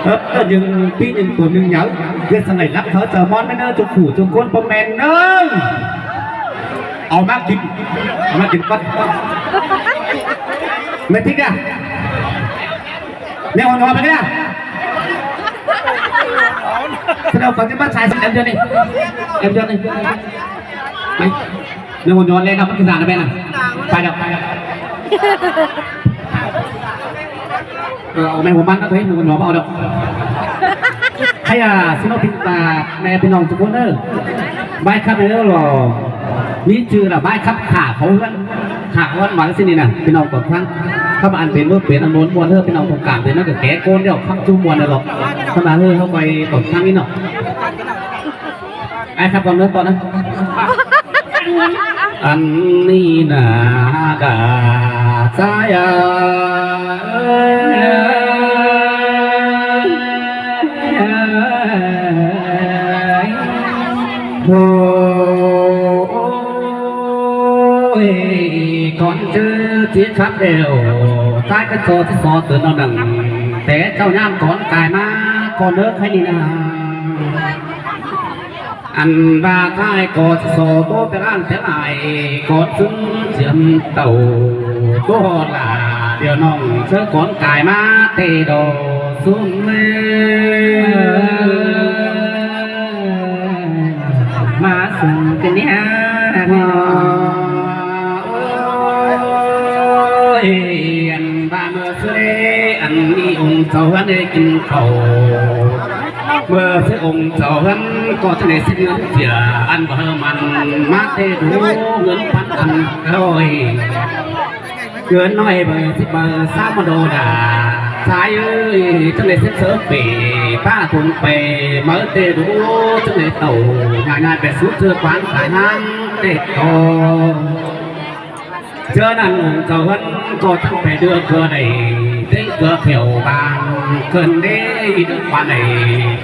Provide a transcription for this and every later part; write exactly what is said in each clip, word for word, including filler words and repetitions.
Ơ, ơ, ꞌnhứng ꞌpi ꞌnhứng ꞌcốn ꞌnhứng nháư. ꞌGiĕt săng ꞌnị lắp tháo chaư ꞌmón ꞌmá ꞌnớ, ꞌchu phủ ꞌchu ꞌcốn ꞌpo ꞌmen ꞌnớ. Au ꞌmá kin, au ꞌmá kin ꞌpắt. ꞌMá ꞌtếng à? ꞌMen hôn hôn ꞌmá ꞌnớ. Sau đó khỏi ꞌchí ꞌmá sai ꞌsịn em ꞌdệt ꞌnị. Em ꞌdệt ꞌnị. ꞌMen hôn hôn ꞌlẹo ꞌnớ, ꞌmá kin dản ꞌnớ ꞌmá ꞌnớ. Pay đaư, pay đaư. Ờ, au ꞌmen hôn ꞌmắn ꞌnớ thôi, ꞌmen hôn hôn ꞌmá au đaư. ꞌHáy à, ꞌsịn ꞌnọng ꞌpi ꞌta ꞌme ꞌpi ꞌnọng ꞌchu ꞌcốn ꞌnớ. Bái khắp ꞌnị ꞌnớ lo. ꞌMí ꞌchư là bái khắp khả khảu ꞌhướn. Khả khảu ꞌhướn ꞌmắn ꞌsịn ꞌnị ꞌnớ, ꞌpi ꞌnọng ꞌcọ ꞌphắng. Khắp ꞌmắn pên ꞌmướng pên ăn ꞌmuôn ꞌmuôn ꞌhứ, ꞌpi ꞌnọng ꞌcọ cảm thấy ꞌnớ ꞌcọ ké ꞌcốn ꞌlẹo khắp ꞌchu ꞌmuôn ꞌnớ lo. Khắp ꞌmắn ꞌhứ ꞌháu ꞌcọ ꞌcọ ꞌphắng ꞌnị ꞌnớ. Ai khắp ꞌcọ ꞌnớ ꞌtọn ꞌnớ. Ăn ꞌnị ꞌnạ đa sai ơi. Ôi, cón ꞌchư ꞌchí khắp ꞌlẹo, ꞌchái cá so ꞌchí so tứn ꞌnọ nẳng, té ꞌchạu ꞌnhám cón cai ꞌmá, cón ꞌnớ khay ꞌnị ꞌnạ. Ăn ꞌva ꞌchái ꞌcọ ꞌchí so ꞌtố té ꞌlan té lai, cón ꞌsúm chiêm tảu ꞌtố ꞌhọt lả, điêu ꞌnọng ꞌchớ cón cai ꞌmá ꞌtẹ đo ꞌsúm ꞌmá ꞌsúm ꞌcọ ꞌnị. Ôi, ăn ꞌva ꞌmưa ꞌsứ ăn ꞌnị ống chảu ꞌhướn ꞌnị kin khảu. ꞌMưa ꞌsứ ống chảu ꞌhướn ꞌcọ ꞌchớ ꞌnị ꞌsịn ꞌngớn chia ăn ꞌva ꞌhứ mẳn ꞌmá ꞌtẹ đu ꞌngớn ꞌpắn ăn ꞌhới. ꞌNgớn ꞌnọi báu ꞌsịn báu ꞌsáo ꞌmá đô đa. Sai ơi, ꞌchớ ꞌnị ꞌsịn ꞌsớ pê, ꞌpá thung pê, máư ꞌtẹ đu, ꞌchớ ꞌnị tảu, ngả ngả pê sú ꞌchư quán sai ꞌnặn, ꞌtẹ tô. ꞌChớ ꞌnặn ống chảu ꞌhướn ꞌcọ ꞌchắng pê đưa ꞌcọ đảy, ꞌtếng ꞌcọ khẻo bang, ꞌcợn đế đưa quan đảy,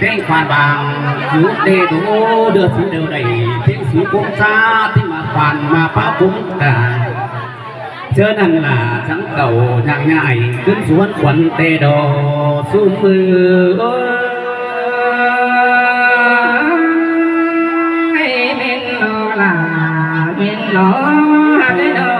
ꞌtếng quan bang, dú ꞌtẹ đu, đưa sú đêu đảy, ꞌtếng sú cúng ꞌchá, ꞌtếng ꞌmá quan ꞌmá páo cúng ta. ꞌChớ ꞌnặn lả chắng tảu nhang nhai, ꞌcứn sú ꞌhuôn khuôn ꞌtẹ đo, sú ꞌmự ơi, ꞌmen lo lả, ꞌmen lo hák ꞌnị đo.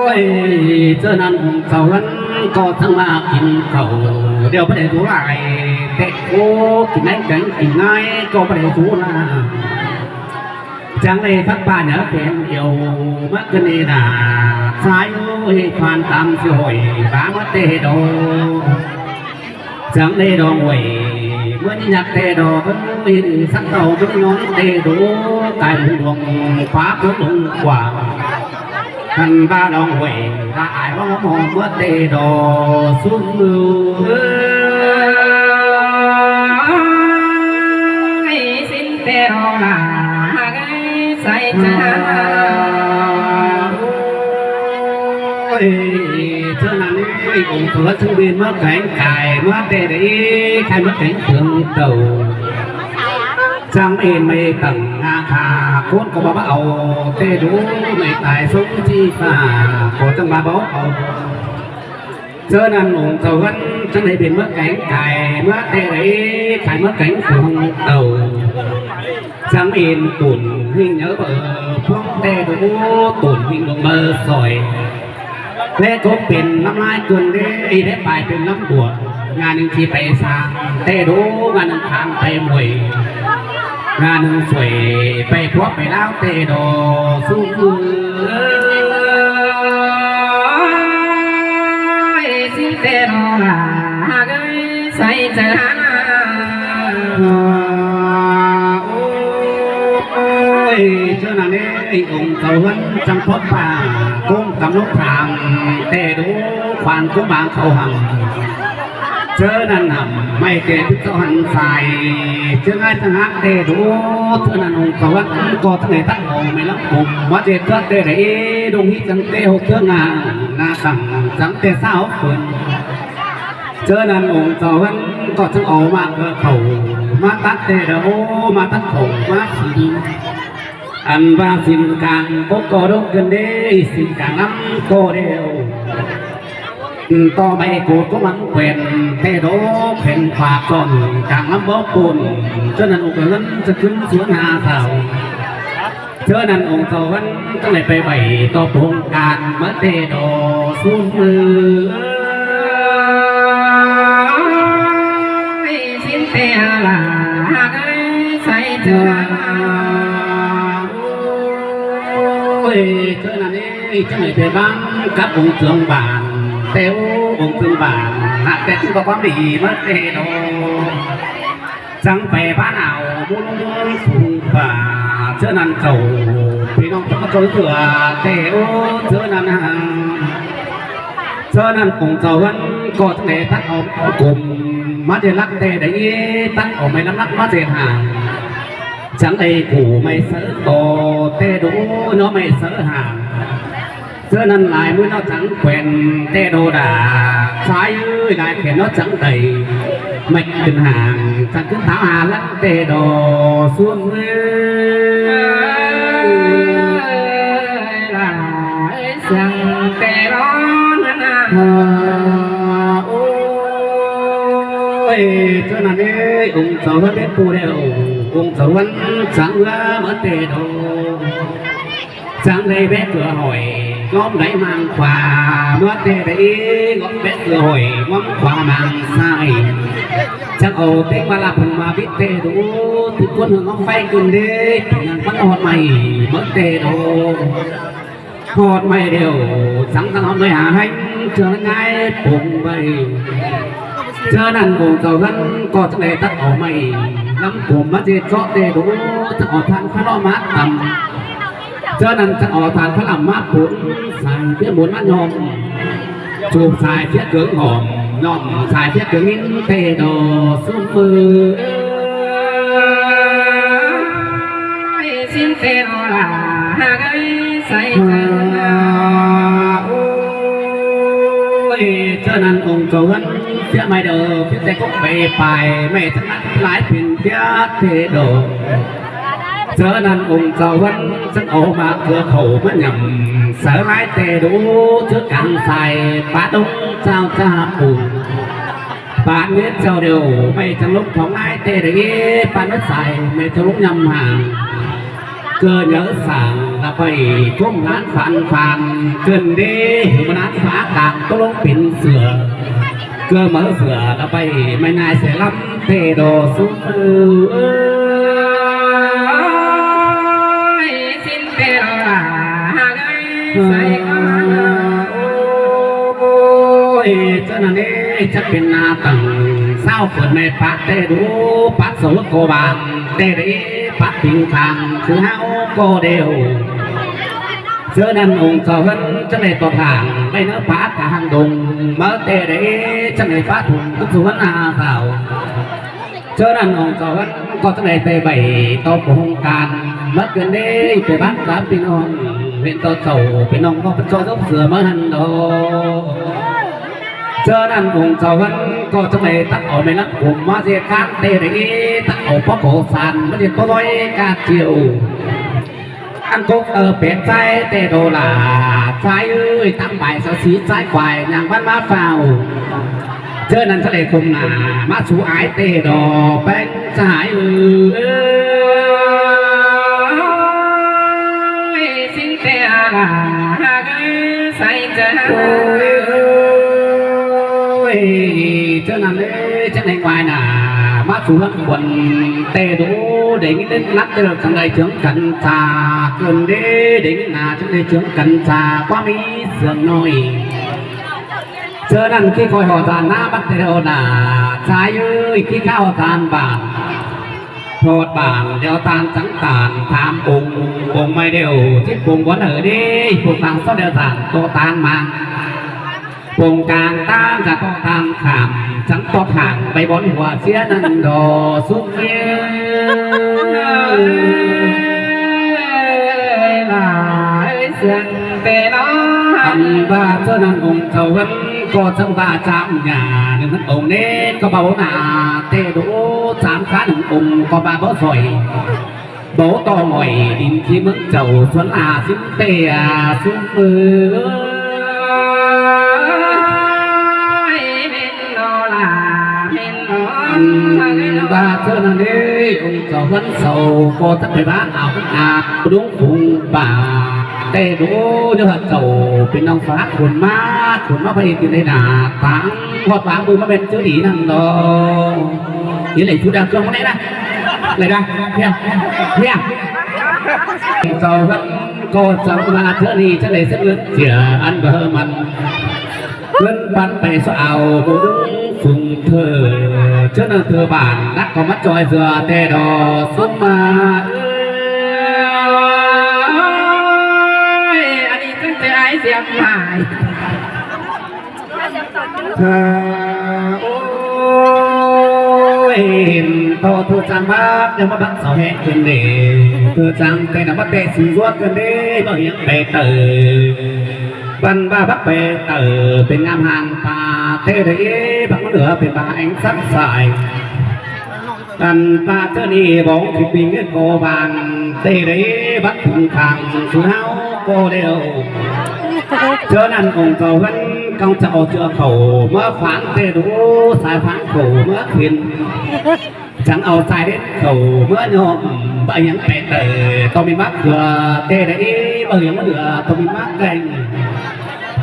Ôi, ꞌchớ ꞌnặn ống chảu ꞌhướn ꞌcọ chắng ꞌmá kin khảu, điêu báu đảy dú lai, ꞌtẹ ꞌcọ kin ꞌngáy kéng kin ꞌngáy ꞌcọ báu đảy dú lai. Chắng đảy phắc ꞌpa nhớ khen điêu ꞌmá ꞌcợn ꞌnị ꞌnạ, sai ơi, khoan tam ꞌsứ ꞌhọi, bá ꞌmá ꞌtẹ đo. Chắng đảy đo ꞌhọi, ꞌmưa ꞌnị nhắc ꞌtẹ đo, ꞌmưa ꞌnị sắc tảu, ꞌmưa ꞌnị ꞌnón ꞌtẹ đu, cai bung luông, khóa cốt lung quảng. Khăn ꞌva đo ꞌhọi, ꞌva ai ꞌva ꞌmá ꞌmưa ꞌtẹ đo, sú ꞌmự ơi, ꞌsịn ꞌtẹ đo lả, ꞌhặc ơi, sai ꞌchớ. Ôi, ꞌchớ ꞌnặn ơi, ống chảu ꞌhướn chắng pên ꞌmá kéng cai, ꞌmá ꞌtẹ đảy, cai ꞌmá kéng khương tảu. Chắng ên ꞌmạy tẳng ngả khả, ꞌcốn ꞌcọ báu báu au, ꞌtẹ đu ꞌmạy tai sống chi phả, ꞌcọ chắng báu báu au. ꞌChớ ꞌnặn ống chảu ꞌhướn chắng đảy pên ꞌmá kéng cai, ꞌmá ꞌtẹ đảy, cai ꞌmá kéng khương tảu. Chắng ên tủn ꞌhịnh nhớ báu, ꞌphong ꞌtẹ đu tủn ꞌhịnh lông báu sỏi. Lé cốc pên ꞌlắm ꞌlái ꞌcươn đé, đé pay pên ꞌlắm đuổi. Ngả ꞌnưng ꞌchí pay sang ꞌtẹ đu, ngả ꞌnưng khang pay muối. Ngả ꞌnưng suối pay phuốp pay ꞌláo ꞌtẹ đo sú ꞌmự ơi, ꞌsịn ꞌtẹ đo lả, ꞌhặc ơi, sai ꞌchớ. Ôi, ꞌchớ ꞌnặn ới, ống chảu ꞌhướn chắng phót ꞌva, ꞌcốn căm lốc tham, ꞌtẹ đu, khoan cúng bang khảu hẳn. ꞌChớ ꞌnặn hẳn, ꞌmạy ꞌtẹ tứk ꞌchọ hẳn sai, ꞌchớ ꞌngáy chắng hák ꞌtẹ đu, ꞌchớ ꞌnặn ống chảu ꞌhướn, ꞌcọ chắng đảy tắt ổ ꞌmạy ꞌlắm cốm, ꞌmá ꞌtẹ tứk ꞌtẹ đảy, đông ꞌhí chắng ꞌtẹ hốc ꞌtớ ngả, nả tẳng chắng ꞌtẹ ꞌsáo phơn. ꞌChớ ꞌnặn ống chảu ꞌhướn ꞌcọ chắng au ꞌmá ꞌcọ khảu, ꞌmá tắt ꞌtẹ đo, ꞌmá tắt khảu, ꞌmá sín. Ăn ꞌva sín cang, báu ꞌcọ đốc ꞌcợn đế, sín cang ꞌlắm ꞌcọ điêu. ꞌTo ꞌmạy ꞌcột ꞌcốn ꞌmắn ꞌquiến ꞌtẹ đô, ꞌquiến khua ꞌcọn cang ꞌlắm báu ꞌpôn. ꞌChớ ꞌnặn ống ꞌcọ ꞌhướn ꞌchọ ꞌcứn ꞌsướng ha dao. ꞌChớ ꞌnặn ống chảu ꞌhướn ꞌchọ đảy pay ꞌvạy ꞌto pông can ꞌmá ꞌtẹ đô ꞌsúm ꞌmự. ꞌSịn ꞌtẹ ꞌla ꞌhặc ꞌới, sai ꞌchớ ꞌnặn. Ôi, ꞌchớ ꞌnặn ꞌnị, ꞌchớ ꞌnặn pay ꞌváng cắp ống trưởng bản, ꞌtẹ ú ống trưởng bản, ꞌhặc ꞌtẹ ꞌchớ ꞌcọ ꞌquám đi ꞌmá ꞌtẹ đô. Chắng pay ꞌváng áo ꞌmú ꞌlống phung pả, ꞌchớ ꞌnặn chảu ꞌpi ꞌnọng ꞌchọ ꞌmá ꞌchoi ꞌtưa ꞌtẹ ú, ꞌchớ ꞌnặn ꞌnăng. ꞌChớ ꞌnặn ống chảu ꞌhướn ꞌcọ chắng đảy tắt au cốm ꞌmá ꞌdệt lắc ꞌtẹ đảy, tắt au ꞌmạy ꞌlắm lắc ꞌmá ꞌdệt hang. Chắng đảy phủ ꞌmạy sáư ꞌto ꞌtẹ đô, ꞌnọ ꞌmạy sáư hang. ꞌChớ ꞌnặn lai ꞌmưa ꞌnọ chắng ꞌquiến ꞌtẹ đô đả. Sai ới, lai ꞌquiến ꞌnọ chắng đảy ꞌmạy ꞌcứn hang, chắng ꞌcứn tháo ha lắc ꞌtẹ đô ꞌsúm ꞌmự. Lai ꞌsướng ꞌtẹ đô ꞌnặn ꞌna. Ôi, ꞌchớ ꞌnặn ꞌnị, ống chảu ꞌhướn bết ꞌpú đeo, ống chảu ꞌhướn chắng ꞌhứa ꞌmá ꞌtẹ đô. Chắng đảy ꞌvẹ ꞌcọ hỏi, ꞌnghóm đảy ꞌmáng khóa ꞌmá ꞌtẹ đảy, ꞌnghóm ꞌvẹ ꞌcọ hỏi, ꞌnghóm khóa ꞌmáng sai. Chắng au ꞌtếng ꞌmá ꞌlạp phung ꞌmá bít ꞌtẹ đô, ꞌtếng ꞌcốn ꞌhướn ꞌnghóm ꞌpháy ꞌcứn đê, ꞌnhắng ꞌmắn ꞌhọt ꞌmạy ꞌmá ꞌtẹ đô. ꞌHọt ꞌmạy đeo, chắng chắng ꞌhọt ꞌmạy hả ꞌhéng, ꞌchớ ꞌnặn ꞌngai pông ꞌvạy. ꞌChớ ꞌnặn ống chảu ꞌhướn ꞌcọ chắng đảy tắt au ꞌmạy ꞌlắm cốm ꞌmá ꞌdệt chók ꞌtẹ đô, chắng au than phá ꞌló ꞌmá tăm. ꞌChớ ꞌnặn chắng au than phá ꞌlắm ꞌmá pun, sai ꞌviạk môn ꞌmá ꞌnhọm. Chụp sai ꞌviạk cướng hỏm, ꞌnhọm sai ꞌviạk cướng ꞌnghín ꞌtẹ đô ꞌsúm ꞌmự. Ôi, ꞌsịn ꞌtẹ đô ꞌla ꞌhặc ꞌới, sai ꞌchớ ꞌnặn. Ôi, ꞌchớ ꞌnặn ống chảu ꞌhướn ꞌviạk ꞌmạy đeo, ꞌviạk ꞌtẹ cốc pay pay, ꞌmạy chắng ꞌnặn lai pên ꞌviạk ꞌtẹ đô. ꞌChớ ꞌnặn ống chảu ꞌhướn chắng au ꞌmá ꞌcứa khảu ꞌmá ꞌnặm, sáư lai ꞌtẹ đô, ꞌchớ cang sai pá đống chảu ꞌchạ pun. Pán mết chảu đeo, ꞌmạy chắng ꞌlống thong lai ꞌtẹ đảy, pán mết sai, ꞌmạy chắng ꞌlống ꞌnặm hang. ꞌCọ nháư sảng ꞌla ꞌvạy, ꞌcốm ꞌnán phán phán, ꞌcứn đê, hảư ꞌmá ꞌnán phá cang, ꞌtố ꞌlống pên sửa. ꞌCọ máư sửa ꞌla ꞌvạy, ꞌmạy nai sẻ ꞌlắm ꞌtẹ đô ꞌsúm ꞌmự. Ôi, ꞌsịn ꞌtẹ đô ꞌla ꞌhặc ꞌới, sai ꞌcọ ꞌmá. Ôi, ꞌchớ ꞌnặn ꞌnị, chắc pên ꞌna tẳng ꞌsáo phớn ꞌmạy pák ꞌtẹ đô, pák sổ ꞌcọ bang, ꞌtẹ đảy pák ping khang, ꞌsứ ꞌháu ꞌcọ đeo. ꞌChớ ꞌnặn ống chảu ꞌhướn chắng đảy tót hang, ꞌmạy ꞌnớ pák cả hang đông, ꞌmá ꞌtẹ đảy chắng đảy pák thủng, ꞌcứn ꞌsướng ꞌhướn ha dao. ꞌChớ ꞌnặn ống chảu ꞌhướn ꞌcọ chắng đảy pay ꞌvạy ꞌto pông can, ꞌmá ꞌcứn đê pay bát cắp ꞌpi ꞌnọng, huyện ꞌto chảu ꞌpi ꞌnọng ꞌcọ pên ꞌchọ dốc sửa ꞌmá hăn đô. ꞌChớ ꞌnặn ống chảu ꞌhướn ꞌcọ chắng đảy tắt au ꞌmạy ꞌlắm cốm ꞌmá ꞌdệt cán ꞌtẹ đảy, tắt au pó khổ san ꞌmá ꞌdệt pó ꞌlới cá triệu. Ăn cốc ơ pét ꞌchái ꞌtẹ đô ꞌla, ꞌchái ơi, tắm bài sa sí ꞌchái quài nhang bắn má phao. ꞌChớ ꞌnặn ꞌchớ đảy khum nả, ꞌmá sú ái ꞌtẹ đô, ꞌpéng ꞌchái ơi. Ôi, ꞌsịn ꞌtẹ ꞌla ꞌhặc ꞌới, sai ꞌchớ. Ôi, ꞌchớ ꞌnặn ꞌlế, chắng đảy quài nả, ꞌmá sú ꞌhướn khuôn ꞌtẹ đô, đảy ꞌnghín đét lắc ꞌtẹ đô chắng đảy chướng căn sa, ꞌcứn đế, đảy ꞌnghín nả chắng đảy chướng căn sa, ꞌquám ꞌmí sương ꞌnọi. ꞌChớ ꞌnặn ꞌkhí khỏi ꞌhọt dan ꞌná bắt ꞌtẹ đô nả, ꞌchái ơi, ꞌkhí ꞌkhá ꞌhọt dan bản. ꞌHọt bản đeo ꞌtan chắng ꞌtan tham pông, pông ꞌmạy đeo, chếp pông bón hảư đê, pông tang sót đeo dan ꞌto ꞌtan mang. Pông cang ꞌtan chắng ꞌto ꞌtan khảm, chắng tót hang ꞌvạy bón hua sia ꞌnặn đô súc sia. Lai sương ꞌtẹ đô. Ăn ꞌva ꞌchớ ꞌnặn ống chảu ꞌhướn ꞌcọ chắng ꞌva chăm nhả, ꞌnưng ꞌhướn ống ꞌnê ꞌcọ báu nả ꞌtẹ đô, chăm cá ꞌnưng ống ꞌcọ ꞌva báu sỏi. Báu ꞌto ꞌngọi đin ꞌchí ꞌmướng chảu suốn a sính ꞌtẹ a súc ꞌmự. ꞌChớ ꞌnặn ꞌlẹo, ꞌcọ chảu ꞌhướn sau ꞌcọ chắng pay ꞌván au ꞌpứng ạp ꞌpứng phung ꞌpạ ꞌtẹ ꞌlụk, ꞌnhá hảư chảu pên ꞌnọng ꞌphạ khun ꞌmá, khun ꞌmá pay ꞌdệt kin lay nả táng ꞌhọt ꞌváng ꞌmự ꞌmá ꞌmen ꞌchớ đi ꞌnặn lo. Đi lay phút đang ꞌcương ꞌmá ꞌnị ꞌnớ. Lay đang. ꞌHiạk, ꞌhiạk. Chảu ꞌhướn ꞌcọ chắng ꞌva ꞌchớ ꞌnị chắng đảy sớt ꞌngớn chia ăn báu mẳn. ꞌGớn păn pay so au ꞌpứng phung thơ, ꞌchớ ꞌnặn thơ bản đắc ꞌcọ ꞌmá ꞌchoi dưa ꞌtẹ đo sung ꞌmá. Ơi, ăn ꞌnị chắng ꞌchí ai siam lai. Thơ, ôi, hên ꞌto thơ chắng bác, ꞌnhá ꞌmá bác sau ꞌhẹn khửn đê. Thơ chắng ꞌtẹ ꞌnặn ꞌmá ꞌtẹ sưng ꞌdệt khửn đê, báu hiếng pay tảu. Păn ꞌva bác pay tảu pên ꞌngám hang ꞌpạ ꞌtẹ đé, bác ꞌmắn ꞌlứa pên ꞌva ꞌéng sắc sai. Ăn ꞌpạ ꞌchớ ꞌnị bóng thịt ꞌpính ꞌcọ vang ꞌtẹ đé, bác phung khang sứ ꞌháu ꞌcọ ꞌlẹo. ꞌChớ ꞌnặn ꞌcọ chảu ꞌhướn ꞌcọ chắng au ꞌchựa khảu ꞌmá khoáng ꞌtẹ đu, sai khoáng khảu ꞌmá khên. Chắng au sai đét khảu ꞌmá ꞌnhọm, báu hiếng pay tảu, ꞌto ꞌmí bác khưa ꞌtẹ đé, báu hiếng ꞌmá ꞌlứa, ꞌto ꞌmí bác ꞌlẹng.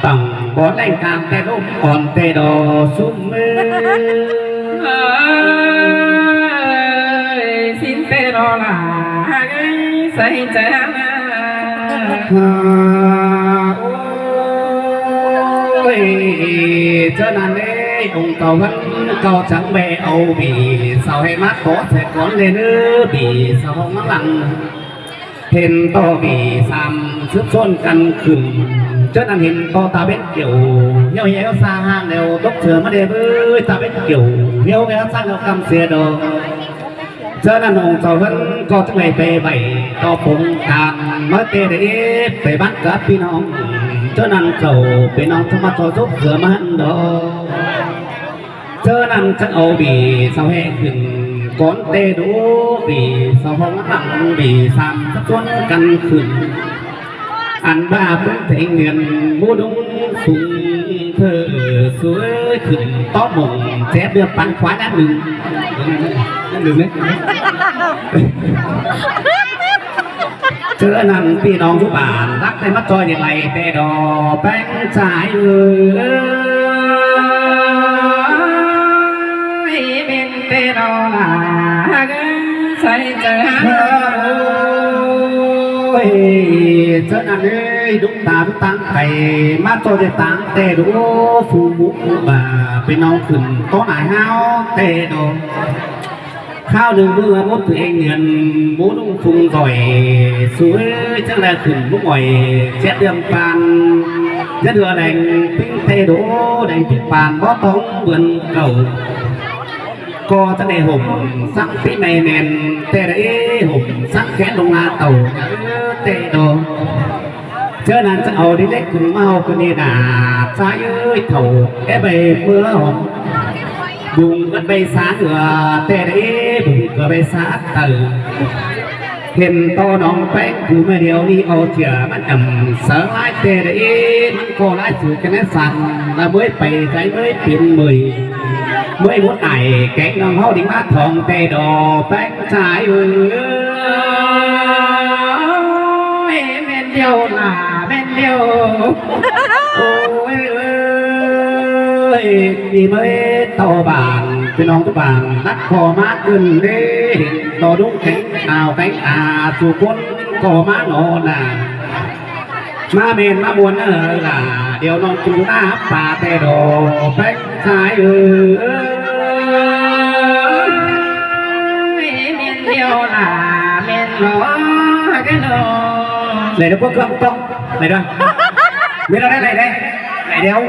Tẳng bón ꞌlẹng cang ꞌtẹ ꞌlốm ón ꞌtẹ đo sung ꞌmá. Ơi, ꞌsịn ꞌtẹ đo lả, ơi, sai chaư hăng. Ôi, ꞌchớ ꞌnặn ꞌlẹo, ꞌcọ chảu ꞌhướn ꞌcọ chắng ꞌvẹ au ꞌvị sau ꞌhẹ ꞌmá ꞌcọ sai cón ꞌlẹo ꞌnớ, ꞌvị sau ꞌhọ ꞌmá lăng. Hên ꞌto ꞌvị sam súp ꞌsốn căn khửn. ꞌChớ ꞌnặn hên ꞌto ta bến kiểu, ꞌhiếu ꞌhiếu sa hang ꞌlẹo tốc chưa ꞌmá đê bới ta bến kiểu, ꞌhiếu ꞌhiếu sa ꞌlẹo ꞌcắm sia đo. ꞌChớ ꞌnặn ꞌcọ chảu ꞌhướn ꞌcọ chắng đảy pay vảy ꞌto phung căn ꞌmá ꞌtẹ đé, pay bát cắp ꞌpi ꞌnọng. ꞌChớ ꞌnặn chảu pên ꞌnọng chắng ꞌmá ꞌchoi súp ꞌsứa ꞌmá ꞌhặn đo. ꞌChớ ꞌnặn chắng au ꞌvị sau ꞌhẹ khửn cón ꞌtẹ đu, ꞌvị sau ꞌhọ ꞌmá lăng ꞌvị sam súp ꞌsốn căn khửn. Ăn ꞌva ꞌpứng thêng niên ꞌmú ꞌlung sung thơ suối khửn tóp mông chép ꞌlưạp păn khóa ꞌnặn ꞌnưng. ꞌNặn ꞌnưng ꞌnớ. ꞌChớ ꞌnặn ꞌpi ꞌnọng dú bản đắc ꞌtẹ ꞌmá ꞌchoi ꞌdệt lai ꞌtẹ đo ꞌpéng sai ơi. Ơi, ꞌmen ꞌtẹ đo lả, ơi, sai chaư hăng. Ôi, ꞌchớ ꞌnặn ꞌlẹo, đúc ta đúc táng cay, ꞌmá ꞌchoi ꞌdệt táng ꞌtẹ đu, phung ꞌmú ꞌmự ꞌva, pên ꞌnọng khửn ꞌtó nải ꞌháu ꞌtẹ đo. Khảu ꞌnưng ꞌmự ꞌmút thử ên nghiên, ꞌmú ꞌlung phung doi, suối chắng lai khửn ꞌmú ꞌngọi, chép ꞌlưạp păn, chép ꞌlưạp ꞌleng, ꞌpính ꞌtẹ đu, đảy ꞌpính păn, bók tóng bươn cảu. ꞌCọ chắng đảy hổm sắng pí ꞌmạy ꞌmen, ꞌtẹ đảy hổm sắng khén ꞌlung ꞌna tảu, ꞌtẹ đo. ꞌChớ ꞌnặn chắng au đi lếc khửn ꞌmá ꞌhụ khửn đi nả, sai ơi thảu, é bay ꞌmưa hỏm. Bung ꞌngớt bay sán ưa, ꞌtẹ đảy bung ꞌcọ bay sán tảu. Hên ꞌto ꞌnọng ꞌpéng cu ꞌmá điêu ꞌnị au chia ꞌmắn ꞌnặm sáư lai ꞌtẹ đảy, ꞌmắn ꞌcọ lai sư̆ căn ꞌnặn săn, ꞌla ꞌmới pay sai ꞌmới piến ꞌmới. ꞌMới mút ải kéng ꞌnọng ꞌháu đi ꞌmá thong ꞌtẹ đo ꞌpéng sai ơi. Ôi, ꞌmen điêu lả, ꞌmen điêu. Ôi, ơi, đi ꞌmới ꞌto bản, ꞌpi ꞌnọng ꞌto bản, đắc ꞌcọ ꞌmá ꞌcứn ꞌlế, hên ꞌto đúc kéng, ao kéng, a, su cốn ꞌcọ ꞌmá ꞌnọ nả. ꞌMá ꞌmen ꞌmá muôn ơ lả, điêu ꞌnọng ꞌchu ꞌná hắp pá ꞌtẹ đo, ꞌpéng sai ơi. Ôi, ꞌmen điêu lả, ꞌmen lỏ, cái nọ. Đảy đo báu cơm tốc, đảy đo. ꞌMen lỏ đảy, đảy đo. Đảy điêu.